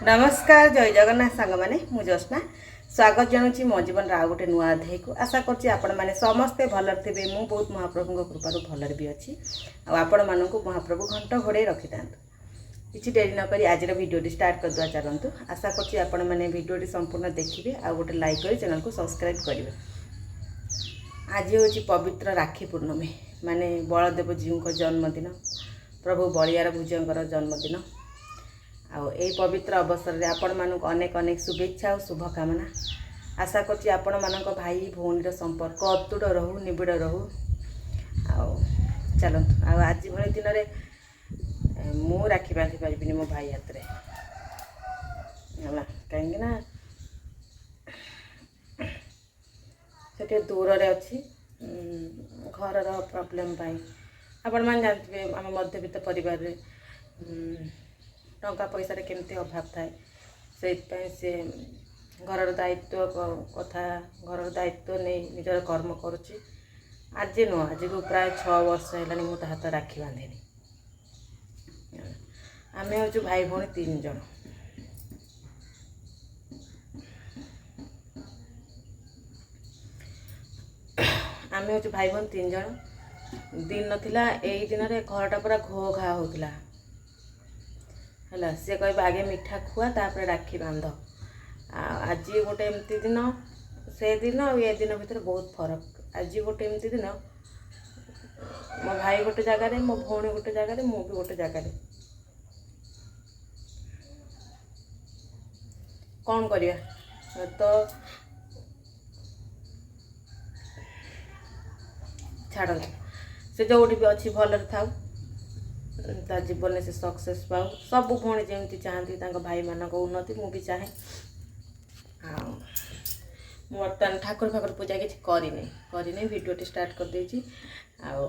ନମସ୍କାର, ଜୟ ଜଗନ୍ନାଥ ସାଙ୍ଗମାନେ। ମୁଁ ଜ୍ୟୋତ୍ସ୍ନା, ସ୍ୱାଗତ ଜଣାଉଛି ମୋ ଜୀବନର ଆଉ ଗୋଟେ ନୂଆ ଅଧ୍ୟାୟକୁ। ଆଶା କରୁଛି ଆପଣମାନେ ସମସ୍ତେ ଭଲରେ ଥିବେ। ମୁଁ ବହୁତ ମହାପ୍ରଭୁଙ୍କ କୃପାରୁ ଭଲରେ ବି ଅଛି। ଆଉ ଆପଣମାନଙ୍କୁ ମହାପ୍ରଭୁ ଘଣ୍ଟ ଘୋଡ଼େଇ ରଖିଥାନ୍ତୁ। କିଛି ଡେରି ନକରି ଆଜିର ଭିଡ଼ିଓଟି ଷ୍ଟାର୍ଟ କରିଦେବା ଚାଲନ୍ତୁ। ଆଶା କରୁଛି ଆପଣମାନେ ଭିଡ଼ିଓଟି ସମ୍ପୂର୍ଣ୍ଣ ଦେଖିବେ ଆଉ ଗୋଟେ ଲାଇକ୍ କରି ଚ୍ୟାନେଲକୁ ସବସ୍କ୍ରାଇବ୍ କରିବେ। ଆଜି ହେଉଛି ପବିତ୍ର ରାକ୍ଷୀ ପୂର୍ଣ୍ଣମୀ, ମାନେ ବଳଦେବ ଜୀଉଙ୍କ ଜନ୍ମଦିନ, ପ୍ରଭୁ ବଳିଆର ଭୁଜଙ୍କର ଜନ୍ମଦିନ। ଆଉ ଏଇ ପବିତ୍ର ଅବସରରେ ଆପଣମାନଙ୍କୁ ଅନେକ ଅନେକ ଶୁଭେଚ୍ଛା ଆଉ ଶୁଭକାମନା। ଆଶା କରୁଛି ଆପଣମାନଙ୍କ ଭାଇ ଭଉଣୀର ସମ୍ପର୍କ ଅତୁଟ ରହୁ, ନିବିଡ଼ ରହୁ। ଆଉ ଚାଲନ୍ତୁ, ଆଉ ଆଜି ଭଳି ଦିନରେ ମୁଁ ରାକ୍ଷୀ ବାନ୍ଧି ପାରିବିନି ମୋ ଭାଇ ହାତରେ, ହେଲା, କାହିଁକି ନା ସେ ଟିକେ ଦୂରରେ ଅଛି ଘରର ପ୍ରୋବ୍ଲେମ୍ ପାଇଁ। ଆପଣମାନେ ଜାଣିଥିବେ, ଆମ ମଧ୍ୟବିତ୍ତ ପରିବାରରେ ଟଙ୍କା ପଇସାରେ କେମିତି ଅଭାବ ଥାଏ। ସେଇଥିପାଇଁ ସେ ଘରର ଦାୟିତ୍ୱ କଥା, ଘରର ଦାୟିତ୍ୱ ନେଇ ନିଜର କର୍ମ କରୁଛି। ଆଜି ନୁହଁ, ଆଜିକୁ ପ୍ରାୟ 6 ବର୍ଷ ହେଲାଣି ମୁଁ ତା ହାତ ରାକ୍ଷୀ ବାନ୍ଧିନି। ଆମେ ହେଉଛୁ ଭାଇ ଭଉଣୀ ତିନି ଜଣ। ଆମେ ହେଉଛୁ ଭାଇ ଭଉଣୀ ତିନି ଜଣ। ଦିନ ଥିଲା, ଏଇ ଦିନରେ ଘରଟା ପୁରା ଘୋ ଘା ହେଉଥିଲା, ହେଲା। ସିଏ କହିବ, ଆଗେ ମିଠା ଖୁଆ, ତାପରେ ରାକ୍ଷୀ ବାନ୍ଧ। ଆଉ ଆଜି ଗୋଟେ ଏମିତି ଦିନ, ସେ ଦିନ ଆଉ ଏ ଦିନ ଭିତରେ ବହୁତ ଫରକ। ଆଜି ଗୋଟେ ଏମିତି ଦିନ, ମୋ ଭାଇ ଗୋଟେ ଜାଗାରେ, ମୋ ଭଉଣୀ ଗୋଟେ ଜାଗାରେ, ମୁଁ ବି ଗୋଟେ ଜାଗାରେ। କ'ଣ କରିବା ତ, ଛାଡ଼ନ୍ତୁ। ସେ ଯେଉଁଠି ବି ଅଛି ଭଲରେ ଥାଉ, ତା ଜୀବନରେ ସେ ସକ୍ସେସ୍ ପାଉ। ସବୁ ଭଉଣୀ ଯେମିତି ଚାହାନ୍ତି ତାଙ୍କ ଭାଇମାନଙ୍କ ଉନ୍ନତି, ମୁଁ ବି ଚାହେଁ। ଆଉ ମୁଁ ବର୍ତ୍ତମାନ ଠାକୁର ଫାକୁର ପୂଜା କିଛି କରିନି କରିନି, ଭିଡ଼ିଓଟି ଷ୍ଟାର୍ଟ କରିଦେଇଛି। ଆଉ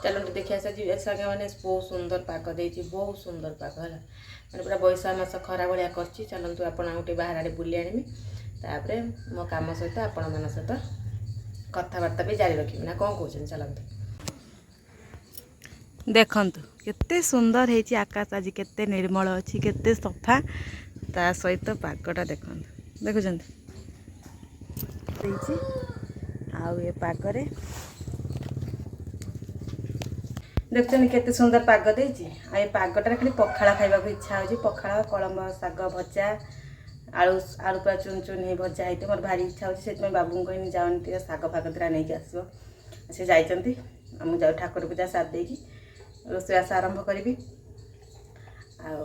ଚାଲନ୍ତୁ ଦେଖିବା। ଆସି ସାଙ୍ଗମାନେ, ବହୁତ ସୁନ୍ଦର ପାଗ ଦେଇଛି, ବହୁତ ସୁନ୍ଦର ପାଗ ହେଲା, ମାନେ ପୁରା ବୈଶାଖ ମାସ ଖରା ଭଳିଆ କରିଛି। ଚାଲନ୍ତୁ, ଆପଣଙ୍କୁ ଟିକେ ବାହାର ଆଡ଼େ ବୁଲି ଆଣିବି, ତାପରେ ମୋ କାମ ସହିତ ଆପଣମାନଙ୍କ ସହିତ କଥାବାର୍ତ୍ତା ବି ଜାରି ରଖିବି, ନା କ'ଣ କହୁଛନ୍ତି? ଚାଲନ୍ତୁ। ଦେଖନ୍ତୁ କେତେ ସୁନ୍ଦର ହେଇଛି ଆକାଶ ଆଜି, କେତେ ନିର୍ମଳ ଅଛି, କେତେ ସଫା। ତା ସହିତ ପାଗଟା ଦେଖନ୍ତୁ, ଦେଖୁଛନ୍ତି ଦେଇଛି। ଆଉ ଏ ପାଗରେ ଦେଖୁଛନ୍ତି କେତେ ସୁନ୍ଦର ପାଗ ଦେଇଛି। ଆଉ ଏ ପାଗଟାରେ ଖାଲି ପଖାଳ ଖାଇବାକୁ ଇଚ୍ଛା ହେଉଛି। ପଖାଳ, କଳମ ଶାଗ ଭଜା, ଆଳୁ ଆଳୁ ପୁରା ଚୁନ ଚୁନ ହେଇ ଭଜା ହେଇଥିବ, ମୋର ଭାରି ଇଚ୍ଛା ହେଉଛି। ସେଥିପାଇଁ ବାବୁଙ୍କୁ କହିନି, ଯାଅନି ଟିକେ ଶାଗ ଫାଗ ଦିଟା ନେଇକି ଆସିବ। ସେ ଯାଇଛନ୍ତି। ଆଉ ମୁଁ ଯାଉ ଠାକୁର ପୂଜା ସାରି ଦେଇକି ରୋଷେଇବାସ ଆରମ୍ଭ କରିବି। ଆଉ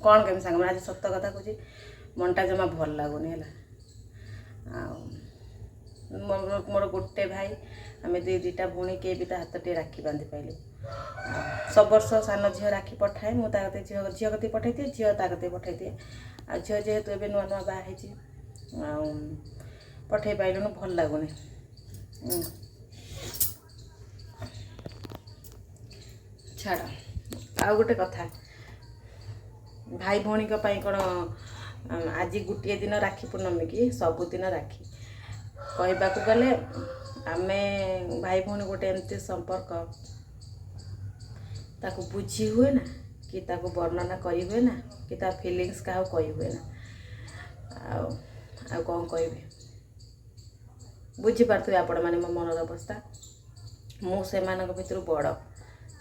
କ'ଣ କହିବି ସାଙ୍ଗମାନେ, ଆଜି ସତ କଥା କହୁଛି, ମନଟା ଜମା ଭଲ ଲାଗୁନି, ହେଲା। ଆଉ ମୋର ଗୋଟେ ଭାଇ, ଆମେ ଦୁଇ ଦୁଇଟା ଭଉଣୀ, କେହି ବି ତା ହାତ ଟିକେ ରାକ୍ଷୀ ବାନ୍ଧି ପାଇଲୁ। ସବୁ ବର୍ଷ ସାନ ଝିଅ ରାକ୍ଷୀ ପଠାଏ, ମୁଁ ତା କତିକି, ଝିଅ ଝିଅ କତିକି ପଠାଇଦିଏ, ଝିଅ ତା କତିକି ପଠାଇଦିଏ। ଆଉ ଝିଅ ଯେହେତୁ ଏବେ ନୂଆ ନୂଆ ବାହା ହେଇଛି, ଆଉ ପଠାଇ ପାଇଲୁନୁ, ଭଲ ଲାଗୁନି। ଛାଡ଼। ଆଉ ଗୋଟେ କଥା, ଭାଇ ଭଉଣୀଙ୍କ ପାଇଁ କ'ଣ ଆଜି ଗୋଟିଏ ଦିନ ରାକ୍ଷୀ ପୂର୍ଣ୍ଣମୀ କି? ସବୁଦିନ ରାକ୍ଷୀ। କହିବାକୁ ଗଲେ ଆମେ ଭାଇ ଭଉଣୀ ଗୋଟେ ଏମିତି ସମ୍ପର୍କ, ତାକୁ ବୁଝି ହୁଏ ନା କି ତାକୁ ବର୍ଣ୍ଣନା କରି ହୁଏ ନା କି ତା ଫିଲିଙ୍ଗସ୍ କାହାକୁ କହି ହୁଏ ନା। ଆଉ ଆଉ କ'ଣ କହିବି, ବୁଝିପାରୁଥିବେ ଆପଣମାନେ ମୋ ମନର ଅବସ୍ଥା। ମୁଁ ସେମାନଙ୍କ ଭିତରୁ ବଡ଼,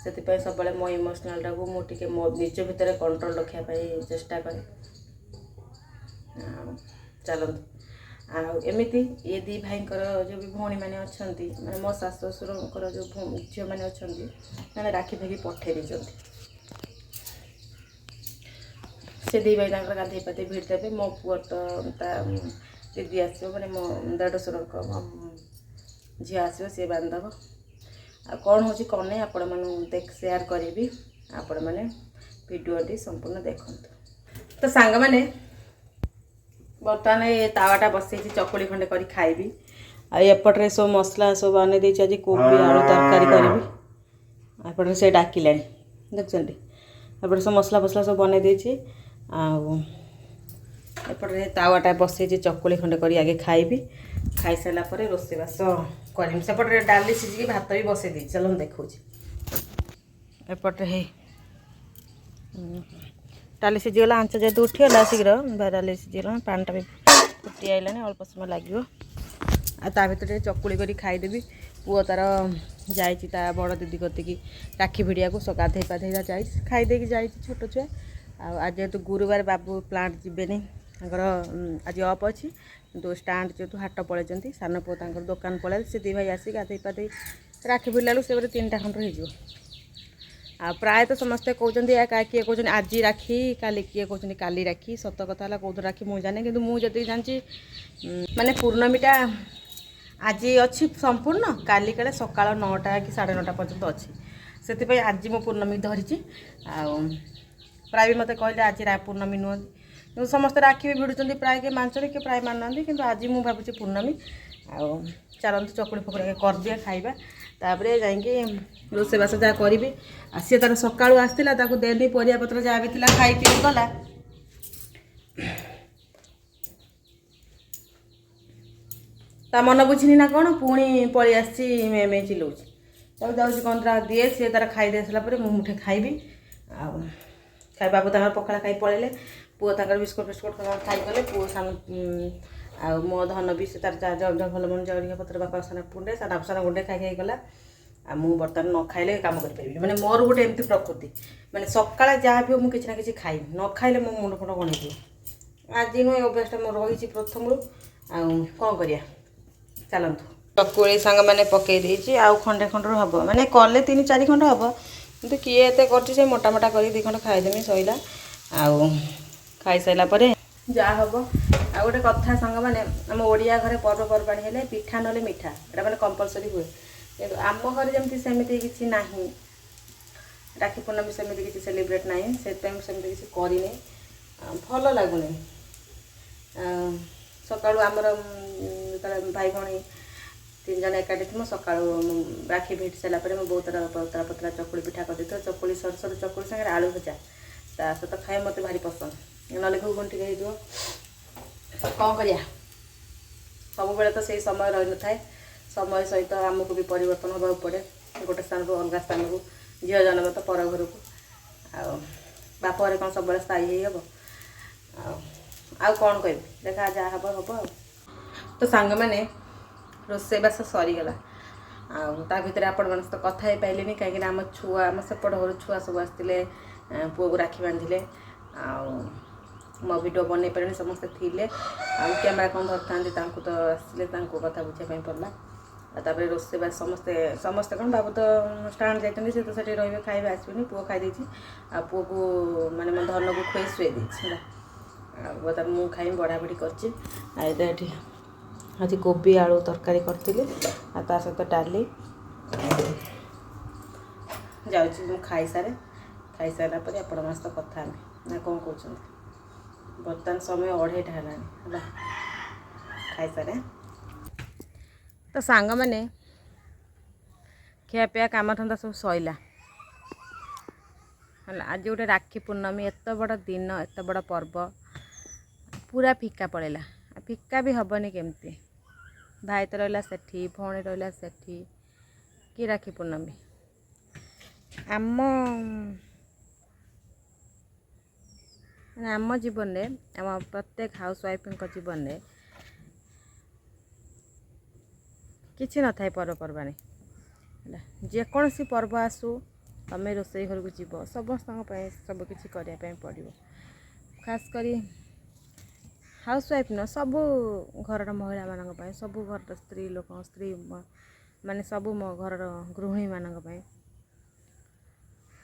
ସେଥିପାଇଁ ସବୁବେଳେ ମୋ ଇମୋସନାଲଟାକୁ ମୁଁ ଟିକେ ମୋ ନିଜ ଭିତରେ କଣ୍ଟ୍ରୋଲ ରଖିବା ପାଇଁ ଚେଷ୍ଟା କରେ। ଆଉ ଚାଲନ୍ତୁ। ଆଉ ଏମିତି ଏ ଦୁଇ ଭାଇଙ୍କର ଯେଉଁ ବି ଭଉଣୀମାନେ ଅଛନ୍ତି, ମାନେ ମୋ ଶାଶୁ ଶ୍ୱଶୁରଙ୍କର ଯେଉଁ ଝିଅମାନେ ଅଛନ୍ତି, ମାନେ ରାକ୍ଷୀ ଫାଖି ପଠେଇ ଦେଇଛନ୍ତି। ସେ ଦୁଇ ଭାଇ ତାଙ୍କର ଗାଧେଇ ପାଧେଇ ଭିଡ଼ି ଦେବେ। ମୋ ପୁଅ ତ, ତା ଦିଦି ଆସିବ, ମାନେ ମୋ ଦେଢ଼ଶୁରଙ୍କ ଝିଅ ଆସିବ, ସିଏ ବାନ୍ଧିଦେବ। ଆଉ କ'ଣ ହେଉଛି କ'ଣ ନାହିଁ ଆପଣମାନଙ୍କୁ ଦେଖ ସେୟାର କରିବି। ଆପଣମାନେ ଭିଡ଼ିଓଟି ସମ୍ପୂର୍ଣ୍ଣ ଦେଖନ୍ତୁ। ତ ସାଙ୍ଗମାନେ, ବର୍ତ୍ତମାନ ଏ ତାୱାଟା ବସେଇଛି, ଚକୁଳି ଖଣ୍ଡେ କରି ଖାଇବି। ଆଉ ଏପଟରେ ସବୁ ମସଲା ସବୁ ବନେଇ ଦେଇଛି, ଆଜି କୋବି ଆଳୁ ତରକାରୀ କରିବି। ଏପଟରେ ସେ ଡାକିଲାଣି, ଦେଖୁଛନ୍ତି। ଏପଟେ ସବୁ ମସଲା ଫସଲା ସବୁ ବନେଇ ଦେଇଛି। ଆଉ ଏପଟରେ ତାୱାଟା ବସେଇଛି, ଚକୁଳି ଖଣ୍ଡେ କରି ଆଗେ ଖାଇବି। ଖାଇସାରିଲା ପରେ ରୋଷେଇବାସ କରିବି। ସେପଟରେ ଡାଲି ସିଝିକି ଭାତ ବି ବସେଇ ଦେଇଛି। ଚାଲନ୍ତୁ ଦେଖାଉଛି। ଏପଟରେ ହେଇ ଡାଲି ସିଝିଗଲା, ଆଞ୍ଚ ଯେହେତୁ ଉଠିଗଲା ଶୀଘ୍ର ଡାଲି ସିଝିଗଲା, ପାଣିଟା ବି ଫୁଟି ଆଇଲାଣି, ଅଳ୍ପ ସମୟ ଲାଗିବ। ଆଉ ତା ଭିତରେ ଟିକେ ଚକୁଳି କରି ଖାଇଦେବି। ପୁଅ ତାର ଯାଇଛି ତା ବଡ଼ ଦିଦି କତିକି ରାକ୍ଷୀ ଭିଡ଼ିବାକୁ, ଗାଧେଇ ପାଧେଇ ଯାଇଛି, ଖାଇ ଦେଇକି ଯାଇଛି, ଛୋଟ ଛୁଆ। ଆଉ ଆଜି ଯେହେତୁ ଗୁରୁବାର, ବାବୁ ପ୍ଲାଣ୍ଟ ଯିବେନି, ତାଙ୍କର ଆଜି ଅଫ୍ ଅଛି, କିନ୍ତୁ ଷ୍ଟାଣ୍ଡ ଯେହେତୁ ହାଟ ପଳେଇଛନ୍ତି। ସାନ ପୁଅ ତାଙ୍କର ଦୋକାନ ପଳେଇଲେ, ସେ ଦୁଇ ଭାଇ ଆସିକି ଗାଧେଇ ପାଧେଇ ରାକ୍ଷୀ ଭିଡ଼ିଲା ବେଳକୁ ସେ ବୋଧେ 3ଟା ଖଣ୍ଡ ହେଇଯିବ। ଆଉ ପ୍ରାୟତଃ ସମସ୍ତେ କହୁଛନ୍ତି, କିଏ କହୁଛନ୍ତି ଆଜି ରାକ୍ଷୀ, କାଲି, କିଏ କହୁଛନ୍ତି କାଲି ରାକ୍ଷୀ। ସତ କଥା ହେଲା କେଉଁଦିନ ରାକ୍ଷୀ ମୁଁ ଜାଣେ, କିନ୍ତୁ ମୁଁ ଯେତିକି ଜାଣିଛି ମାନେ ପୂର୍ଣ୍ଣମୀଟା ଆଜି ଅଛି ସମ୍ପୂର୍ଣ୍ଣ, କାଲି କାଳେ ସକାଳ 9ଟା କି 9:30 ପର୍ଯ୍ୟନ୍ତ ଅଛି। ସେଥିପାଇଁ ଆଜି ମୁଁ ପୂର୍ଣ୍ଣମୀ ଧରିଛି। ଆଉ ପ୍ରାୟ ବି ମୋତେ କହିଲେ ଆଜି ପୂର୍ଣ୍ଣମୀ ନୁହନ୍ତି, କିନ୍ତୁ ସମସ୍ତେ ରାକ୍ଷୀ ବି ଭିଡ଼ୁଛନ୍ତି ପ୍ରାୟ, କିଏ ମାନୁଛନ୍ତି, କିଏ ପ୍ରାୟ ମାନୁନାହାନ୍ତି, କିନ୍ତୁ ଆଜି ମୁଁ ଭାବୁଛି ପୂର୍ଣ୍ଣମୀ। ଆଉ ଚାଲନ୍ତୁ, ଚକୁଳି ଫକୁଳି କରିଦିଏ, ଖାଇବା, ତାପରେ ଯାଇକି ରୋଷେଇବାସ ଯାହା କରିବି। ଆଉ ସିଏ ତାର ସକାଳୁ ଆସିଥିଲା, ତାକୁ ଦେଲି ପରିବାପତ୍ର ଯାହା ବି ଥିଲା, ଖାଇକି ଗଲା। ତା ମନ ବୁଝିନି ନା କ'ଣ, ପୁଣି ପଳେଇ ଆସିଛି, ମେ ମେ ଚିଲଉଛି। ତାକୁ ଯାଉଛି କ'ଣ ତାର ଦିଏ, ସିଏ ତାର ଖାଇ ଦେଇ ସାରିଲା ପରେ ମୁଁ ମୁଠେ ଖାଇବି। ଆଉ ଖାଇ ବାବୁ ତାଙ୍କର ପଖାଳ ଖାଇ ପଳେଇଲେ, ପୁଅ ତାଙ୍କର ବିସ୍କୁଟ ଫିସ୍କୁଟ ଖାଇଗଲେ ପୁଅ ସାନ। ଆଉ ମୋ ଧନ ବି ସେ ତାର ଯାହା ଭଲ ମନ୍ଦ ଜଳଖିଆ ପତ୍ର ବାପା ସାନ ଗୁଣ୍ଡେ ସାନ ସାନ ଗୁଣ୍ଡେ ଖାଇ ଖାଇ ଗଲା। ଆଉ ମୁଁ ବର୍ତ୍ତମାନ ନ ଖାଇଲେ କାମ କରିପାରିବିନି। ମାନେ ମୋର ଗୋଟେ ଏମିତି ପ୍ରକୃତି, ମାନେ ସକାଳେ ଯାହା ବି ହଉ ମୁଁ କିଛି ନା କିଛି ଖାଇବି, ନ ଖାଇଲେ ମୋ ମୁଣ୍ଡ ଫୁଣ୍ଡ କ'ଣ ହେଇଯିବ। ଆଜି ନୁହେଁ, ଅଭ୍ୟାସଟା ମୋର ରହିଛି ପ୍ରଥମରୁ। ଆଉ କ'ଣ କରିବା, ଚାଲନ୍ତୁ। ଚକୁଳି ସାଙ୍ଗମାନେ ପକେଇ ଦେଇଛି, ଆଉ ଖଣ୍ଡେ ଖଣ୍ଡରୁ ହେବ, ମାନେ କଲେ 3-4 ଖଣ୍ଡ ହେବ, କିନ୍ତୁ କିଏ ଏତେ କରୁଛି? ସେ ମୋଟା ମୋଟା କରିକି 2 ଖଣ୍ଡ ଖାଇଦେମି, ସଇଲା। ଆଉ ଖାଇସାରିଲା ପରେ ଯାହା ହେବ। ଆଉ ଗୋଟେ କଥା ସାଙ୍ଗମାନେ, ଆମ ଓଡ଼ିଆ ଘରେ ପର୍ବପର୍ବାଣୀ ହେଲେ ପିଠା ନହେଲେ ମିଠା ଏଇଟା ମାନେ କମ୍ପଲସରି ହୁଏ, କିନ୍ତୁ ଆମ ଘରେ ଯେମିତି ସେମିତି କିଛି ନାହିଁ। ରାକ୍ଷୀ ପୂର୍ଣ୍ଣମୀ ସେମିତି କିଛି ସେଲିବ୍ରେଟ୍ ନାହିଁ, ସେଥିପାଇଁ ମୁଁ ସେମିତି କିଛି କରିନି, ଭଲ ଲାଗୁନି। ସକାଳୁ ଆମର ଯେତେବେଳେ ଭାଇ ଭଉଣୀ 3 ଜଣ ଏକାଠି ଥିବୁ, ସକାଳୁ ରାକ୍ଷୀ ଭିଡ଼ି ସାରିଲା ପରେ ମୁଁ ବୋଉ ତାର ପତଳା ପତଳା ଚକୁଳି ପିଠା କରିଦେଇଥିବ, ଚକୁଳି ସରୁ ସରୁ ଚକୁଳି ସାଙ୍ଗରେ ଆଳୁ ଭଜା ତା ସହିତ ଖାଇବା ମୋତେ ଭାରି ପସନ୍ଦ, ନହେଲେ ଘୁଗୁନି ଟିକେ ହେଇଯିବ। କ'ଣ କରିବା, ସବୁବେଳେ ତ ସେଇ ସମୟ ରହିନଥାଏ, ସମୟ ସହିତ ଆମକୁ ବି ପରିବର୍ତ୍ତନ ହେବାକୁ ପଡ଼େ, ଗୋଟେ ସ୍ଥାନରୁ ଅଲଗା ସ୍ଥାନକୁ, ଝିଅ ଜନ୍ମ ତ ପର ଘରକୁ, ଆଉ ବାପ ଘରେ କ'ଣ ସବୁବେଳେ ସ୍ଥାୟୀ ହେଇ ହେବ? ଆଉ ଆଉ କ'ଣ କହିବି, ଦେଖା ଯାହା ହେବ ହେବ। ଆଉ ତ ସାଙ୍ଗମାନେ, ରୋଷେଇବାସ ସରିଗଲା, ଆଉ ତା ଭିତରେ ଆପଣମାନଙ୍କ ସହିତ କଥା ହେଇପାରିଲିନି, କାହିଁକିନା ଆମ ଛୁଆ, ଆମ ସେପଟ ଘରୁ ଛୁଆ ସବୁ ଆସିଥିଲେ, ପୁଅକୁ ରାକ୍ଷୀ ବାନ୍ଧିଲେ, ଆଉ ମୋ ଭିଡ଼ିଓ ବନେଇ ପାରିଲିନି। ସମସ୍ତେ ଥିଲେ, ଆଉ କ୍ୟାମେରା କ'ଣ ଧରିଥାନ୍ତି, ତାଙ୍କୁ ତ ଆସିଲେ ତାଙ୍କୁ କଥା ବୁଝିବା ପାଇଁ ପଡ଼ିଲା। ଆଉ ତାପରେ ରୋଷେଇବାସ ସମସ୍ତେ, ସମସ୍ତେ କ'ଣ, ବାବୁ ତ ଷ୍ଟାଣ୍ଡ ଯାଇଛନ୍ତି, ସେ ତ ସେଠି ରହିବେ, ଖାଇବେ, ଆସିବେନି। ପୁଅ ଖାଇ ଦେଇଛି, ଆଉ ପୁଅକୁ ମାନେ ମୋ ଧନକୁ ଖୁଆଇ ଶୁଆଇ ଦେଇଛି ହେଲା। ଆଉ ବର୍ତ୍ତମାନ ମୁଁ ଖାଇବି, ବଢ଼ାବଢ଼ି କରିଛି। ଆଉ ଏବେ ଏଠି ଆଜି କୋବି ଆଳୁ ତରକାରୀ କରିଥିଲି, ଆଉ ତା ସହିତ ଡାଲି। ଯାଉଛି ମୁଁ ଖାଇସାରେ, ଖାଇସାରିଲା ପରେ ଆପଣଙ୍କ ସହିତ କଥା ହେବି, ନା କ'ଣ କହୁଛନ୍ତି? ବର୍ତ୍ତମାନ ସମୟ 2:30ଟା ହେଲାଣି ହେଲା, ଖାଇସାରେ। ତ ସାଙ୍ଗମାନେ, ଖିଆପିଆ କାମଧନ୍ଦା ସବୁ ସଇଲା ହେଲା। ଆଜି ଗୋଟେ ରାକ୍ଷୀ ପୂର୍ଣ୍ଣମୀ, ଏତେ ବଡ଼ ଦିନ, ଏତେ ବଡ଼ ପର୍ବ, ପୁରା ଫିକା ପଳେଇଲା। ଆଉ ଫିକା ବି ହେବନି କେମିତି? ଭାଇ ତ ରହିଲା ସେଠି, ଭଉଣୀ ରହିଲା ସେଠି, କି ରାକ୍ଷୀ ପୂର୍ଣ୍ଣମୀ? ଆମ ମାନେ ଆମ ଜୀବନରେ, ଆମ ପ୍ରତ୍ୟେକ ହାଉସ୍ ୱାଇଫ୍ଙ୍କ ଜୀବନରେ କିଛି ନଥାଏ ପର୍ବପର୍ବାଣୀ ହେଲା। ଯେକୌଣସି ପର୍ବ ଆସୁ, ତୁମେ ରୋଷେଇ ଘରକୁ ଯିବ, ସମସ୍ତଙ୍କ ପାଇଁ ସବୁ କିଛି କରିବା ପାଇଁ ପଡ଼ିବ। ଖାସ୍ କରି ହାଉସ୍ ୱାଇଫ୍ ନୁହଁ, ସବୁ ଘରର ମହିଳାମାନଙ୍କ ପାଇଁ, ସବୁ ଘରର ସ୍ତ୍ରୀ ଲୋକ, ସ୍ତ୍ରୀ ମାନେ ସବୁ ମୋ ଘରର ଗୃହିଣୀମାନଙ୍କ ପାଇଁ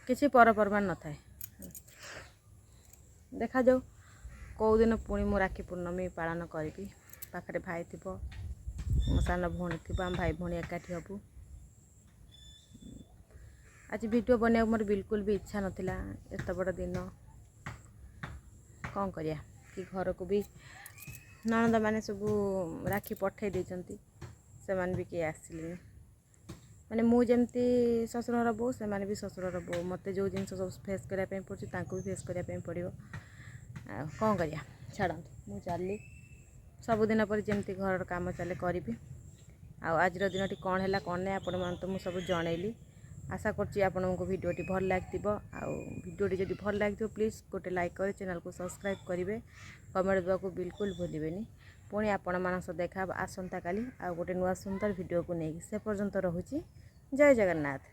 କିଛି ପର୍ବପର୍ବାଣି ନଥାଏ। ଦେଖାଯାଉ କେଉଁଦିନ ପୁଣି ମୁଁ ରାକ୍ଷୀ ପୂର୍ଣ୍ଣମୀ ପାଳନ କରିବି। ପାଖରେ ଭାଇ ଥିବ, ମୋ ସାନ ଭଉଣୀ ଥିବ, ଆମ ଭାଇ ଭଉଣୀ ଏକାଠି ହେବୁ। ଆଜି ଭିଡ଼ିଓ ବନେଇବାକୁ ମୋର ବିଲକୁଲ ବି ଇଚ୍ଛା ନଥିଲା, ଏତେ ବଡ଼ ଦିନ କ'ଣ କରିବା କି। ଘରକୁ ବି ନଣନ୍ଦମାନେ ସବୁ ରାକ୍ଷୀ ପଠାଇ ଦେଇଛନ୍ତି, ସେମାନେ ବି କେହି ଆସିଲେନି। ମାନେ ମୁଁ ଯେମିତି ଶ୍ୱଶୁର ଘର ବୋହୂ, ସେମାନେ ବି ଶ୍ୱଶୁର ଘର ବୋହୂ। ମୋତେ ଯେଉଁ ଜିନିଷ ସବୁ ଫେସ୍ କରିବା ପାଇଁ ପଡ଼ୁଛି, ତାଙ୍କୁ ବି ଫେସ୍ କରିବା ପାଇଁ ପଡ଼ିବ। ଆଉ କ'ଣ କରିବା, ଛାଡ଼ନ୍ତୁ। ମୁଁ ଚାଲିଲି, ସବୁଦିନ ପରି ଯେମିତି ଘରର କାମ ଚାଲେ କରିବି। ଆଉ ଆଜିର ଦିନଟି କ'ଣ ହେଲା କ'ଣ ନାହିଁ ଆପଣମାନଙ୍କୁ ତ ମୁଁ ସବୁ ଜଣେଇଲି। ଆଶା କରୁଛି ଆପଣଙ୍କୁ ଭିଡ଼ିଓଟି ଭଲ ଲାଗିଥିବ। ଆଉ ଭିଡ଼ିଓଟି ଯଦି ଭଲ ଲାଗିଥିବ, ପ୍ଲିଜ୍ ଗୋଟେ ଲାଇକ୍ କରି ଚ୍ୟାନେଲକୁ ସବସ୍କ୍ରାଇବ୍ କରିବେ। କମେଣ୍ଟ ଦେବାକୁ ବିଲକୁଲ ଭୁଲିବେନି। ପୁଣି ଆପଣମାନଙ୍କ ସହ ଦେଖା ହେବ ଆସନ୍ତାକାଲି ଆଉ ଗୋଟେ ନୂଆ ସୁନ୍ଦର ଭିଡ଼ିଓକୁ ନେଇକି। ସେ ପର୍ଯ୍ୟନ୍ତ ରହୁଛି। ଜୟ ଜଗନ୍ନାଥ।